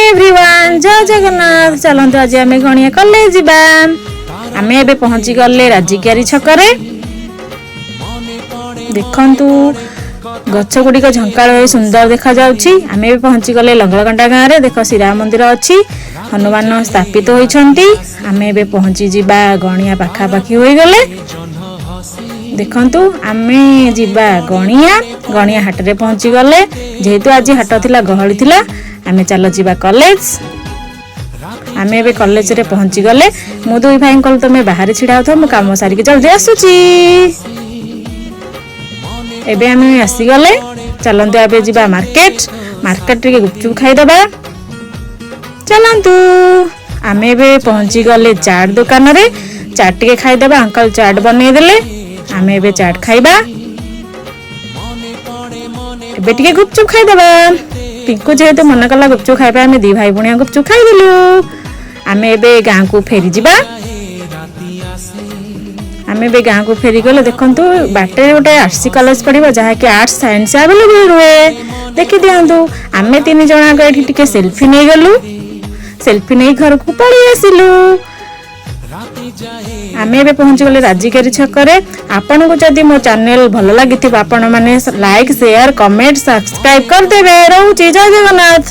Everyone, ଜୟ ଜଗନ୍ନାଥ। ଚାଲନ୍ତୁ, ଆଜି ଆମେ ଗଣିଆ କଲେଜ ଯିବା। ଆମେ ଏବେ ପହଞ୍ଚି ଗଲେ ରାଜିକିଆରୀ ଛକରେ। ଦେଖନ୍ତୁ, ଗଛ ଗୁଡ଼ିକ ଝଙ୍କାଳ ହୋଇ ସୁନ୍ଦର ଦେଖାଯାଉଛି। ଆମେ ଏବେ ପହଞ୍ଚି ଗଲେ ଲଙ୍ଗଳକଣ୍ଟା ଗାଁରେ। ଦେଖ, ଶ୍ରୀରାମ ମନ୍ଦିର ଅଛି, ହନୁମାନ ସ୍ଥାପିତ ହୋଇଛନ୍ତି। ଆମେ ଏବେ ପହଞ୍ଚି ଯିବା, ଗଣିଆ ପାଖାପାଖି ହୋଇଗଲେ। ଦେଖନ୍ତୁ, ଆମେ ଯିବା ଗଣିଆ। ଗଣିଆ ହାଟରେ ପହଞ୍ଚି ଗଲେ। ଯେହେତୁ ଆଜି ହାଟ ଥିଲା, ଗହଳି ଥିଲା। ଆମେ ଚାଲ ଯିବା କଲେଜ। ଆମେ ଏବେ କଲେଜରେ ପହଞ୍ଚି ଗଲେ। ମୁଁ ଦୁଇ ଭାଇଙ୍କୁ କହିଲି, ତମେ ବାହାରେ ଛିଡ଼ା ହଉଥାଅ, ମୁଁ କାମ ସାରିକି ଜଲ୍ଦି ଆସୁଛି। ଏବେ ଆମେ ଆସିଗଲେ। ଚାଲନ୍ତୁ, ଏବେ ଯିବା ମାର୍କେଟ। ମାର୍କେଟ ଟିକେ ଗୁପଚୁପ ଖାଇଦବା, ଚାଲନ୍ତୁ। ଆମେ ଏବେ ପହଞ୍ଚି ଗଲେ ଚାଟ୍ ଦୋକାନରେ। ଚାଟ୍ ଟିକେ ଖାଇଦବା। ଅଙ୍କଲ ଚାଟ୍ ବନେଇଦେଲେ। ଆମେ ଏବେ ଚାଟ୍ ଖାଇବା। ଏବେ ଟିକେ ଗୁପଚୁପ ଖାଇଦବା। ପିଙ୍କୁ ଯେହେତୁ ମନା କଲା ଗୁପଚୁପ ଖାଇବା, ଆମେ ଦି ଭାଇ ଭଉଣୀ ଗୁପଚୁପ ଖାଇଦେଲୁ। ଆମେ ଏବେ ଗାଁକୁ ଫେରିଯିବା। ଆମେ ଏବେ ଗାଁକୁ ଫେରିଗଲେ। ଦେଖନ୍ତୁ, ବାଟରେ ଗୋଟେ ଆର୍ସି କଲେଜ ପଡ଼ିବ, ଯାହାକି ଆର୍ଟସ, ସାଇନ୍ସ ଆଭେଲେବୁଲ ରୁହେ। ଦେଖିଦିଅନ୍ତୁ, ଆମେ ତିନି ଜଣଙ୍କ ଏଠି ଟିକେ ସେଲଫି ନେଇଗଲୁ। ସେଲଫି ନେଇ ଘରକୁ ପଳେଇ ଆସିଲୁ। ଆମେ ଏବେ ପହଞ୍ଚିଗଲେ ରାଜିକାରୀ ଛକରେ। ଆପଣଙ୍କୁ ଯଦି ମୋ ଚ୍ୟାନେଲ ଭଲ ଲାଗିଥିବ, ଆପଣମାନେ ଲାଇକ୍, ସେୟାର, କମେଣ୍ଟ, ସବସ୍କ୍ରାଇବ କରିଦେବେ। ରହୁଛି, ଜୟ ଜଗନ୍ନାଥ।